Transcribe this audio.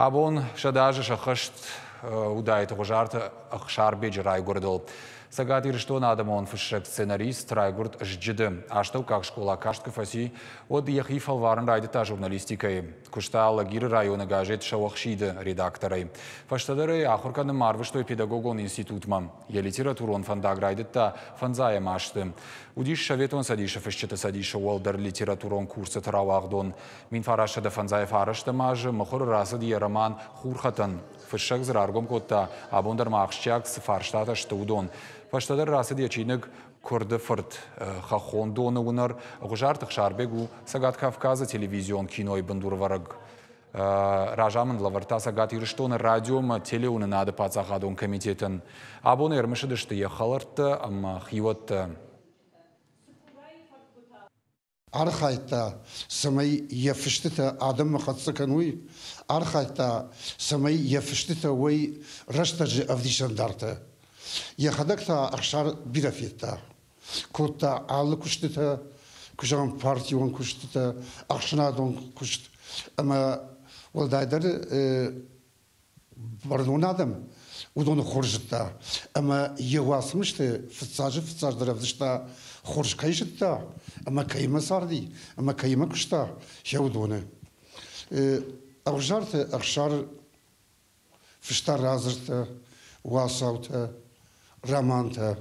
Абон 100 азы сӕххӕст уыдаид Гъуызарты Ӕхсарбеджы райгуырдыл. Цӕгат Ирыстоны адӕмон фыссӕг-сценарист райгуырд Зджыды. Астӕуккаг скъола каст куы фӕци, уӕд йӕхи фӕлварын райдыдта журналистикӕйы. Куыста Алагиры районы газет «Сӕуӕхсиды» редакторӕй. Фӕстӕдӕр ӕй ахуыр кӕнынмӕ арвыстой педагогон институтмӕ. Йӕ литературон фӕндаг райдыдта фӕндзайӕм азты. Уыдис Советон Цӕдисы фысджыты цӕдисы уӕлдӕр литературон курсыты рауагъдон. 1959 азы мыхуыры рацыд йӕ роман «Хурхӕтӕн». Фыссӕг дзы раргом кодта, абон дӕр ма ахсджиаг цы фарстатӕ сты, уыдон. Фӕстӕдӕр рацыд йӕ чиныг «Куырды фырт». Хӕххон доны уынӕр Гъуызарты Ӕхсарбег у Цӕгат Кавказы телевизион кинойы бындурвӕрӕг. Разамынд лӕвӕрдта Цӕгат Ирыстоны радиомӕ телеуынынады паддзахадон комитетӕн. Абон ӕрымысыдысты йӕ хӕлӕрттӕ ӕмӕ хиуӕттӕ. Архайдта, цӕмӕй йӕ фыстытӕ адӕммӕ хӕццӕ кӕной, архайдта, цӕмӕй йӕ фыстытӕ уой рӕстӕджы ӕвдисӕндартӕ. Йӕхӕдӕг та Ӕхсар бирӕ федта. Кодта алы куыстытӕ, куы зӕгъӕм, партион куыстытӕ, ӕхсӕнадон куыст ӕмӕ уӕлдайдӕр бӕрнон адӕм уыдоны хорз зыдта ӕмӕ йӕ уацмысты фыццаджы-фыццаджыдӕр ӕвдыста, хорз кӕй зыдта ӕмӕ кӕимӕ царди ӕмӕ кӕимӕ куыста, сӕ уыдоны. Ӕвзарты Ӕхсар фыста радзырдтӕ, уацаутӕ, романтӕ.